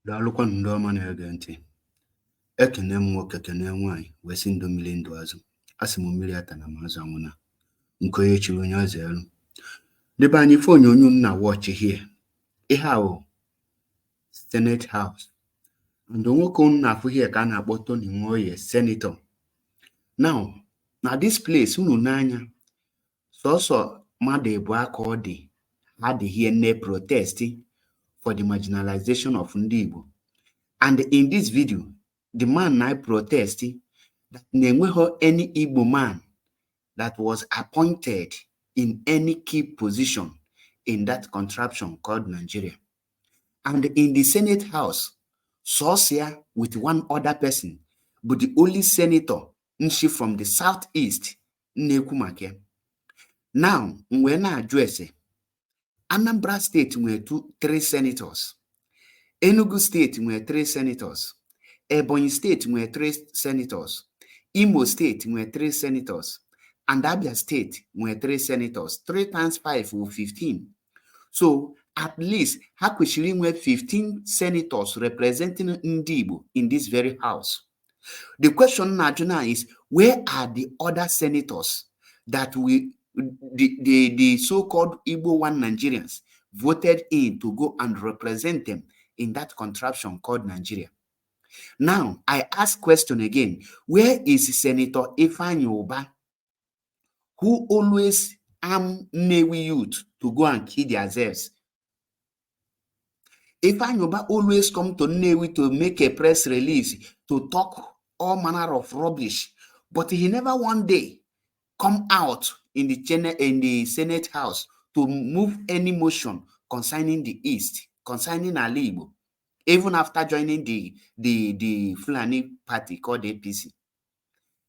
Daalụkwanụ ndị ọma na-ege ntị. Ekene m nwoke, kene nwaanyị, wee sị ndụ mmiri ndụ azụ. Asị m mmiri atana ma azụ anwụna. Nke onye chiri onye ọzọ elu. Ndị be anyị, ife onyonyo m na-watch here. Ihe a wụ Senate House. And nwoke unu na-afụ here ka a na-akpọ Tony Nwoye, Senator. Now, na this place unu n'anya, sọsọ mmadụ ịbụọ ka ọ dị ha dị here na protest for the marginalization of ndị Igbo. And in this video, the man na protest that na-enweghị any Igbo man that was appointed in any key position in that contraption called Nigeria. And in the Senate House, sọsọ with one other person, but the only senator nshi from the southeast na-ekwu maka ya. Now, m wee na-ajụ ese, Anambra State nwere two, three senators. Enugu State nwere three senators. Ebonyi State nwere three senators. Imo State nwere three senators. And Abia State nwere three senators. Three times five will 15. So at least ha kwesịrị inwe 15 senators representing ndị Igbo in this very house. The question na-ajụ now is, where are the other senators that we the so-called Igbo One Nigerians voted in to go and represent them in that contraption called Nigeria? Now, I ask question again, where is Senator Ifeanyi Ubah, who always arm Nnewi youth to go and kill themselves? Ifeanyi Ubah always come to Nnewi to make a press release to talk all manner of rubbish, but he never one day come out in the in the Senate House to move any motion concerning the East, concerning Ali Igbo, even after joining the Fulani party called APC.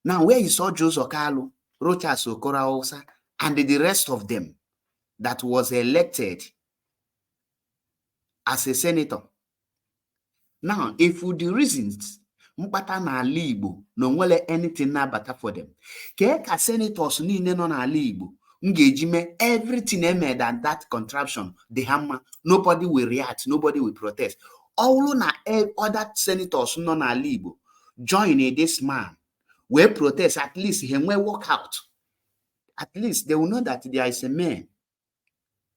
Now, where is Orji Uzor Kalu, Rochas Okorocha, and the rest of them that was elected as a senator? Now, if for the reasons mkpata n'ala Igbo na onwere anything na-abata for them, kee ka senators niile nọ n'ala Igbo m ga-eji mee everything eme than that contraption dị ha mma? Nobody will react, nobody will protest. Ọ bụrụ na other senators nọ n'ala Igbo join this man wee protest, at least ha nwee workout, at least they will know that there is a man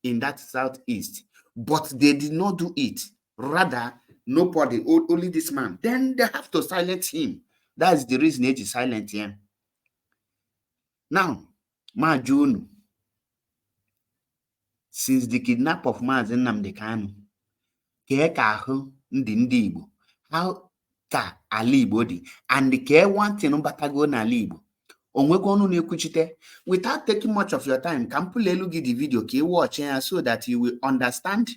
in that southeast. But they did not do it. Rather, nobody, only this man. Then they have to silence him. That's the reason it is silent him. Now, ma jụọ unu, since the kidnap of Maazị Nnamdi Kanu, kee ka ahụ ndị ndị Igbo, how ka ala Igbo dị, and kee one thing batago n'ala Igbo onwego ọnụ na-ekwuchite? Without taking much of your time, ka m pụla elu gị the video ka ị watch ya so that you will understand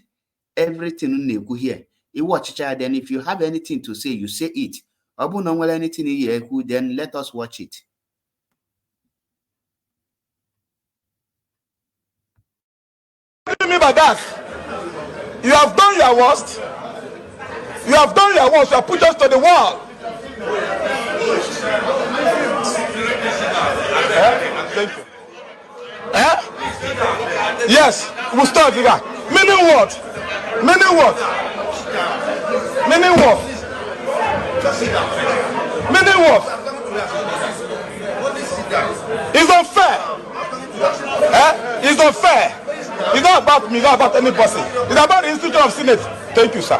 everything m na-ekwu here. Ị watchcha ya, then if you have anything to say, you say it. Ọ bụrụ na o nwere anything ị ga-ekwu, then let us watch it. What do you mean by that? You have done your worst. You have done your worst. You have put us to the wall. Eh? Thank you. Eh? Yes, we'll start here. Meaning what? Meaning what? Meaning what? Meaning what? It's unfair. Eh? It's unfair. It's not about me, it's not about any person. It's about the institution of Senate. Thank you, sir.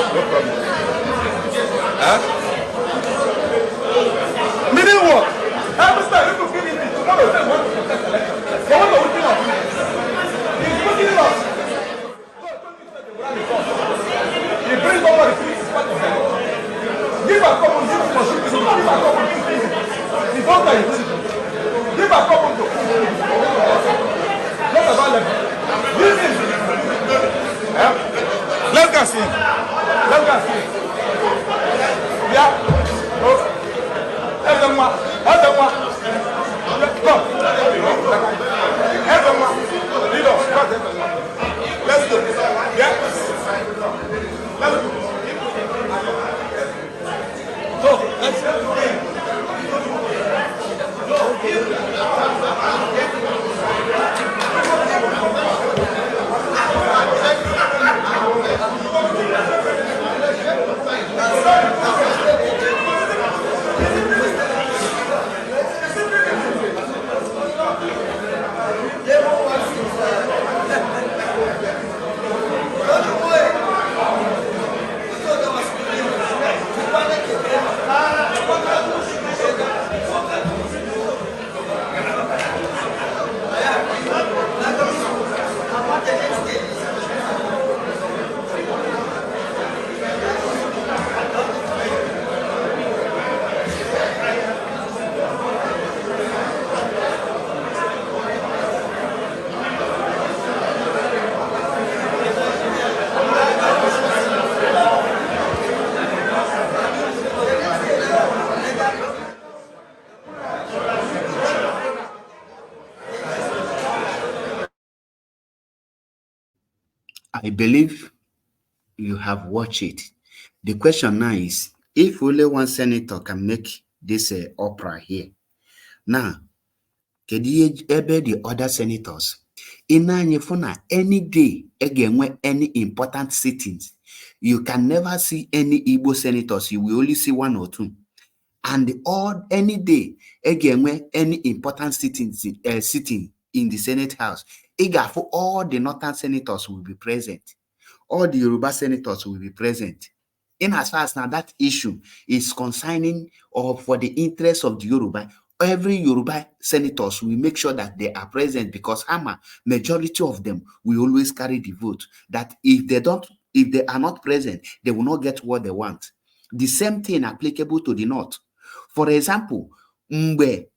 No problem. Eh? Meaning what? Every time people feel it, tomorrow they want to protest election. They want to weaken us. He's weakening us. He brings over the peace is part of them. Give a couple, give a give a couple, give. He don't die. Give a couple to. Not about level. Give him. Eh? Let's go see him. Let's go see him. Yeah. Oh. Everyone. Everyone. Come. Everyone. Lead us. Come. Let's go. Yeah. Let's go. So, let's go. I believe you have watched it. The question now is, if only one senator can make this opera here, now, kedu ihe ebe the other senators? Ị na-anya fụ na any day e ga-enwe any important sittings, you can never see any Igbo senators. You will only see one or two. And all any day e ga-enwe any important sitting in the Senate House, ị ga-afụ all the northern senators will be present. All the Yoruba senators will be present. In as far as now that issue is concerning or for the interest of the Yoruba, every Yoruba senators will make sure that they are present because Hama, majority of them will always carry the vote. That if they don't, if they are not present, they will not get what they want. The same thing applicable to the North. For example, mgbe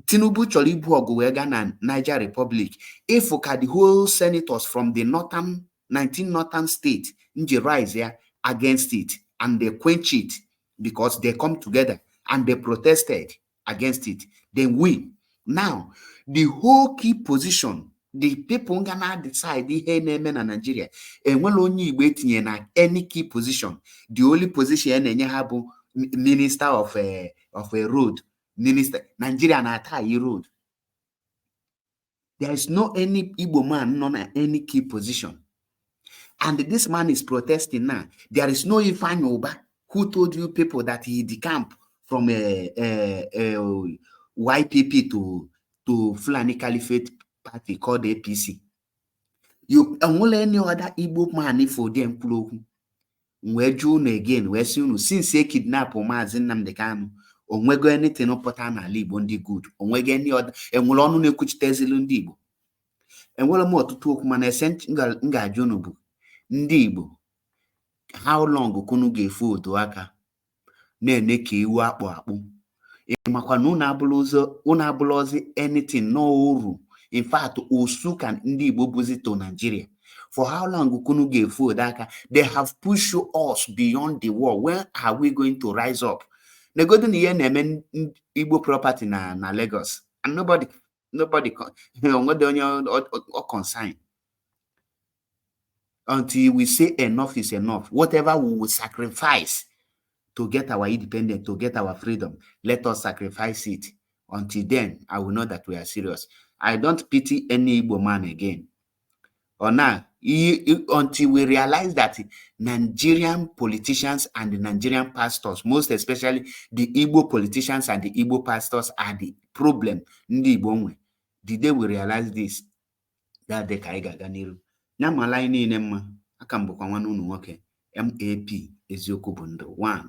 Tinubu chọrọ ibu ọgụ wee gaa na Niger Republic, ịfụ ka the whole senators from the northern 19 northern state nji rise ya against it and they quench it because they come together and they protested against it. Then we now the whole key position, the people gonna decide ihe na-eme na Nigeria, enwela onye Igbo etinye na any key position. The only position a na-enye ha bụ minister of a road minister. Nigeria na-ata anyị road. There is no any Igbo man nọ na any key position. And this man is protesting now. There is no Ifeanyi Uba who told you people that he decamp from a YPP to Fulani Caliphate party called APC. You enwere any other Igbo man for them kwuru okwu wee jụọ unu again wee sị unu, since e kidnap Maazị Nnamdi Kanu, onwego anything pụta n'ala Igbo ndị good? Onwego any other enwere ọnụ na-ekwuchitezilu ndị Igbo? Enwere m ọtụtụ okwu, mana ese m ga-ajụ unu bụ, ndị Igbo, how long kunu ga-efu odo aka na-ene ka ewu akpụ akpụ? Ị makwa na unu abụla ụzọ, unu abụla ozi anything no uru. In fact, osu ka ndị Igbo bụzi to Nigeria. For how long kunu ga-efu odo aka? They have pushed us beyond the wall. When are we going to rise up? Negodu na ihe na-eme Igbo property na Lagos and nobody onwede onye ọ concern until we say enough is enough. Whatever we will sacrifice to get our independence, to get our freedom, let us sacrifice it. Until then, I will know that we are serious. I don't pity any Igbo man again. Or now, until we realize that Nigerian politicians and the Nigerian pastors, most especially the Igbo politicians and the Igbo pastors, are the problem ndị Igbo nwe. The day we realize this, that day ka anyị ga-aga n'iru. Ya mala anyị niile mma. Aka m bụkwa nwanne unu nwoke, MAP, eziokwu bụ ndụ 1.